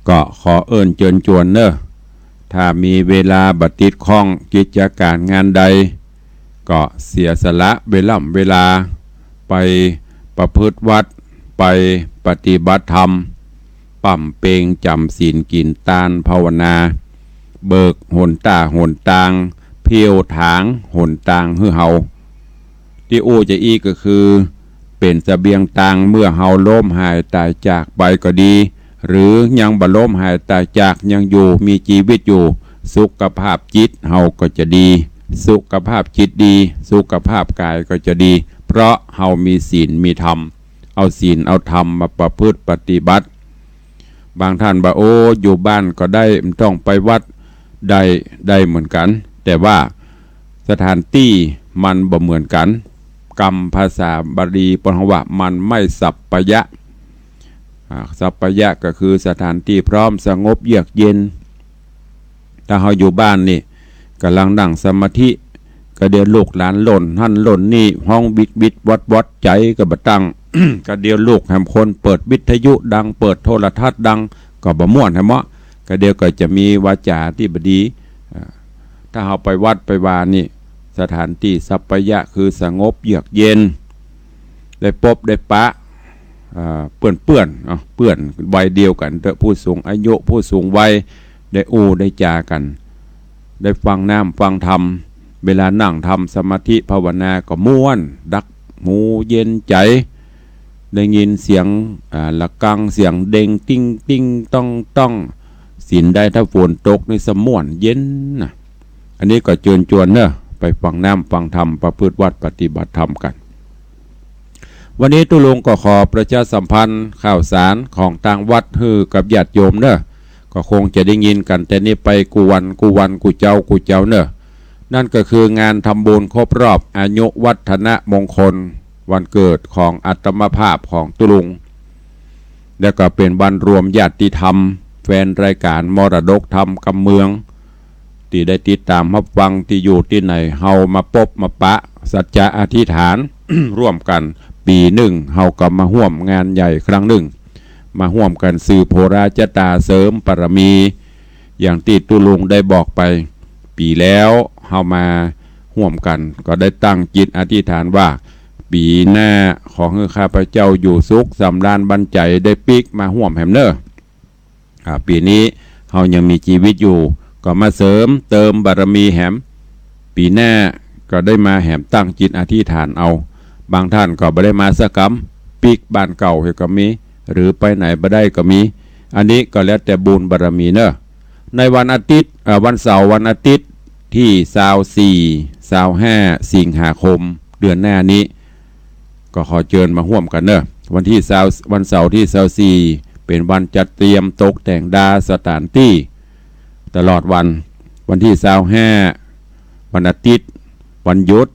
ก็ขอเอิ้นเจิญจวนเน่อ ถ้ามีเวลาบ่ติดข้องกิจก๋านงานใด ก็เสียสละเวล่ำเวลา ไปประพฤติวัตร ไปปฏิบัติธรรม ป๋ำเป็งจ๋ำศีล กิ๋นตานภาวนา เบิกหนต้าหนตาง เผี้ยวถางหนตางหื้อเฮา ตี้อู้จะอี้ก็คือ เป๋นเสบียงตางเมื่อเฮาล้มหายต๋ายจากไปก็ดี หรือยังบ่ล้มหายต๋ายจาก ยังอยู่มีจีวิตอยู่ สุขภาพจิตเฮาก็จะดี สุขภาพจิตดี สุขภาพก๋ายก็จะดี เพราะเฮามีศีลมีธรรม เอาศีลเอาธรรมมาประพฤติปฏิบัติ บางต้านบ่า โอ้ อยู่บ้านก็ได้ บ่ต้องไปวัด ได้ ได้เหมือนกั๋น แต่ว่าสถานตี้มันบ่เหมือนกั๋น กำภาษาบาลีเปิ้นฮ้องว่ามันไม่สัปปะยะ อ่า สัปปะยะก็คือสถานตี้พร้อมสงบเยือกเย็น ถ้าเฮาอยู่บ้านนี่ ก่ำลังนั่งสมาธิ กะเดี่ยวลูกหลานล่นหั้นล่นนี่ ฮ้องวิดวิดวอดวอด ใจ๋ก็บ่ตั้ง กะเดี่ยวลูกแหมคนเปิดวิทยุดัง เปิดโทรทัศน์ดัง ก็บ่ม่วนแหมเนาะ กะเดี่ยวก็จะมีวาจาตี้บ่ดี อ่า ถ้าเฮาไปวัดไปวานี่ สถานตี้สัปปะยะคือสงบเยือกเย็น ได้ปบได้ปะ อ่า เปื้อนๆ เนาะ เปื้อนวัยเดียวกั๋นเต๊อะ ผู้สูงอายุ ผู้สูงวัย ได้อู้ได้จ๋ากั๋น ได้ฟังน้ำฟังธรรม เวลานั่งทำสมาธิภาวนาก็ม่วน ดักหูเย็นใจ๋ ได้ยินเสียง อ่า ระฆัง เสียงเด็ง ติ๊งติ๊ง ต้องต้อง ศีลได้ ถ้าฝนตกนี่สะม่วนเย็นนะ อันนี้ก็เจิญจวนเน่อ ไปฟังน้ำฟังธรรม ประพฤติวัตรปฏิบัติธรรมกั๋น วันนี้ตุ๊ลุงก็ขอประชาสัมพันธ์ข่าวสารของตางวัดหื้อกับญาติโยมเน่อ ก็คงจะได้ยินกั๋นแต่นี้ไปกู้วันกู้วัน กู้เจ๊ากู้เจ๊าเน่อ นั่นก็คืองานทำบุญครบรอบอายุวัฒนมงคลวันเกิดของอาตมาภาพของตุ๊ลุง แล้วก็เป๋นวันรวมญาติธรรม แฟนรายก๋านมรดกธรรมกำเมือง ตี้ได้ติดต๋ามฮับฟังตี้อยู่ตี้ไหน เฮามาปบมาปะ สัจจะอธิษฐาน ร่วมกั๋น ปี๋นึ่งเฮาก็มาฮ่วมงานใหญ่ครั้งนึ่ง มาฮ่วมกั๋นสืบโหราชะต๋า เสริมบารมี อย่างตี้ตุ๊ลุงได้บอกไป ปี๋แล้วเฮามาฮ่วมกั๋น ก็ได้ตั้งจิตอธิษฐานว่า ปี๋หน้าขอหื้อข้าพเจ้าอยู่สุขสำราญบันใจ๋ ได้ปิ๊กมาฮ่วมแหมเน่อ อ่า ปี๋นี้เฮายังมีจีวิตอยู่ ก็มาเสริมเติมบารมีแหม ปี๋หน้าก็ได้มาแหม ตั้งจิตอธิษฐานเอา บางต้านก็บ่ได้มาสักกำ ปิ๊กบ้านเก่าเหียก็มี หรือไปไหนบ่ได้ก็มี อันนี้ก็แล้วแต่บุญบารมีเนอะ ในวันอาทิตย์ เอ่อ วันเสาร์วันอาทิตย์ที่ซาวสี่ ซาวห้า สิงหาคม เดือนหน้านี้ ก็ขอเจิญมาฮ่วมกั๋นเนอะ วันที่ซาว วันเสาร์ที่ซาวสี่ เป๋นวันจัดเตรียมตกแต่งดาสถานตี้ ตลอดวัน วันที่ซาวห้า วันอาทิตย์ วันหยุด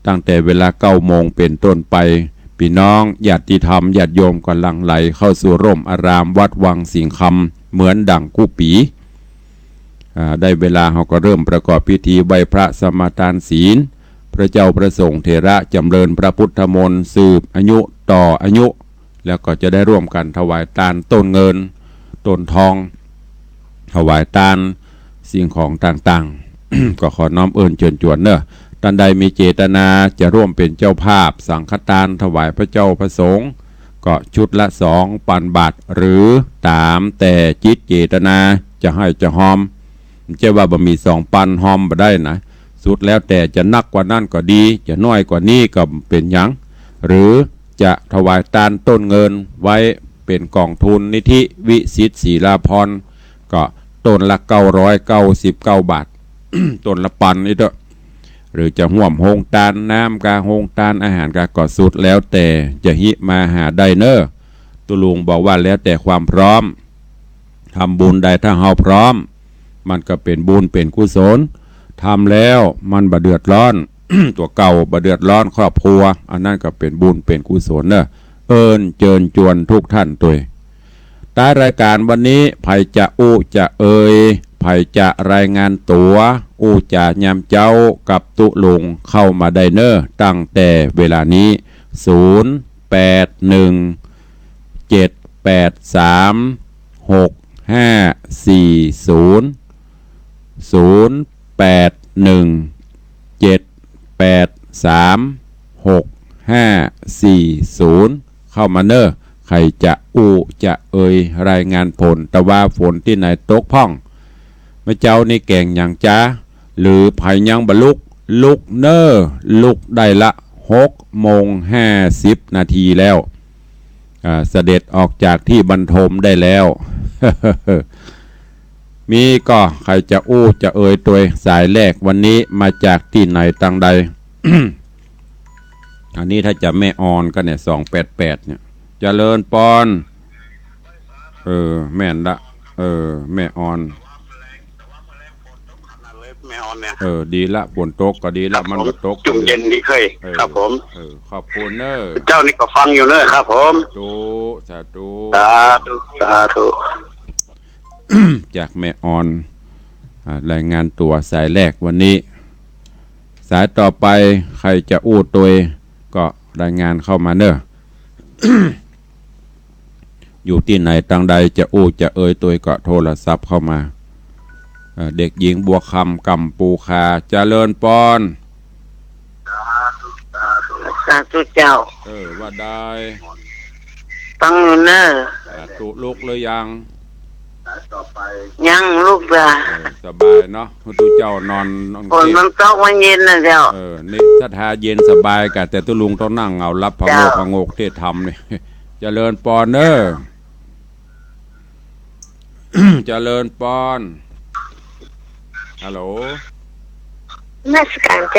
ตั้งแต่เวลาเก้าโมงเป๋นต้นไป ปี้น้องญาติธรรมญาติโยมก็หลั่งไหลเข้าสู่ร่มอารามวัดวังสิงห์คำเหมือนดั่งกู้ปี๋ อ่า ได้เวลาเฮาก็เริ่มประกอบพิธีไหว้พระสมาทานศีล พระเจ้าพระสงฆ์เถระจ๋ำเริญพระพุทธมนต์สืบอายุต่ออายุ แล้วก็จะได้ร่วมกั๋นถวายตานต้นเงิน ต้นทอง ถวายตานสิ่งของต่างๆ ก็ขอน้อมเอิ้นเจิญจวนเนอะ ต้านใดมีเจตนาจะร่วมเป๋นเจ้าภาพสังฆตานถวายพระเจ้าพระสงฆ์ ก็ชุดละสองปันบาท หรือต๋ามแต่จิตเจตนาจะให้จะฮอม บ่ใจ้ว่าบ่มีสองปันฮอมบ่ได้นะ สุดแล้วแต่จะนักกว่านั้นก็ดี จะน้อยกว่านี้ก็บ่เป๋นหยัง หรือจะถวายตานต้นเงินไว้เป๋นก๋องทุนนิธิวิสิทธิ์ศรีลาภรณ์ ก็ต้นละเก้าร้อยเก้าสิบเก้าบาท ต้นละปันนี้เต๊อะ หรือจะฮ่วมโฮงตานน้ำกา โฮงตานอาหารกา ก็สุดแล้วแต่จะฮิมาหาได้เนอะ ตุ๊ลุงบอกว่าแล้วแต่ความพร้อม ทำบุญใดถ้าเฮาพร้อม มันก็เป๋นบุญเป๋นกุศล ทำแล้วมันบ่เดือดร้อน ตั๋วเก่าบ่เดือดร้อนครอบครัว อันนั้นก็เป๋นบุญเป๋นกุศลเนอะ เอิ้นเจิญจวนทุกท่านตวย ท้ายรายการวันนี้ ใผจะอู้จะเอ่ย ใผจะรายงานตั๋ว อู้จ๋ายามเจ๊ากับตุ๊ลุงเข้ามาได้เนอะ ตั้งแต่เวลานี้ ศูนย์แปดหนึ่ง เจ็ดแปดสาม หกห้าสี่ศูนย์ ศูนย์แปดหนึ่ง เจ็ดแปดสาม หกห้าสี่ศูนย์ เข้ามาเนอะ ใผจะอู้จะเอ่ยรายงานผล ตะว่าฝนตี้ไหนตกพ่อง เมื่อเจ๊านี้แก่งหยังจ๊ะ หรือใผยังบ่ลุก ลุกเน่อ ลุกได้ละ หกโมงห้าสิบนาทีแล้ว อ่า เสด็จออกจากตี้บรรทมได้แล้ว มีก่อใผจะอู้จะเอ่ยตวย สายแรกวันนี้มาจากตี้ไหนตังใด อันนี้ถ้าจะแม่ออนก็เนี่ย สองแปดแปด เนี่ย เจริญปอน เออ แม่นละ เออ แม่ออน แม่ออนเนี่ย เออ ดีละ ฝนตกก็ดีละ ครับผม มันก็ตก จุ่มเย็นดีเคย เออ ครับผม เออ ขอบคุณเนอะ เจ้านี่ก็ฟังอยู่เนอะ ครับผม สาธุ สาธุ สาธุ สาธุ จากแม่ออน อ่า รายงานตั๋วสายแรกวันนี้ สายต่อไปใผจะอู้ตวยก็รายงานเข้ามาเนอะ อยู่ตี้ไหนตังใดจะอู้จะเอ่ยตวยก็โทรศัพท์เข้ามา เอ่อ เด็กหญิงบัวคำ กัมปูคา เจริญปอน สาธุเจ้า เออ ว่าได้ ฟังอยู่เนอะ สาธุ ลุกหรือยัง ยังลุกละ เออ สบายเนาะ ตุ๊เจ้านอน นอน ฝนมันตกมันเย็นนะเจ้า เออ นี่ถ้าทาเย็นสบายกะ แต่ตุ๊ลุงต้องนั่งเหงาหลับผะโงก เจ้า ผะโงกเทศน์ธรรมนี่ เจริญปอนเนอะ เจริญปอน ฮัลโหล นมัสการเจ้า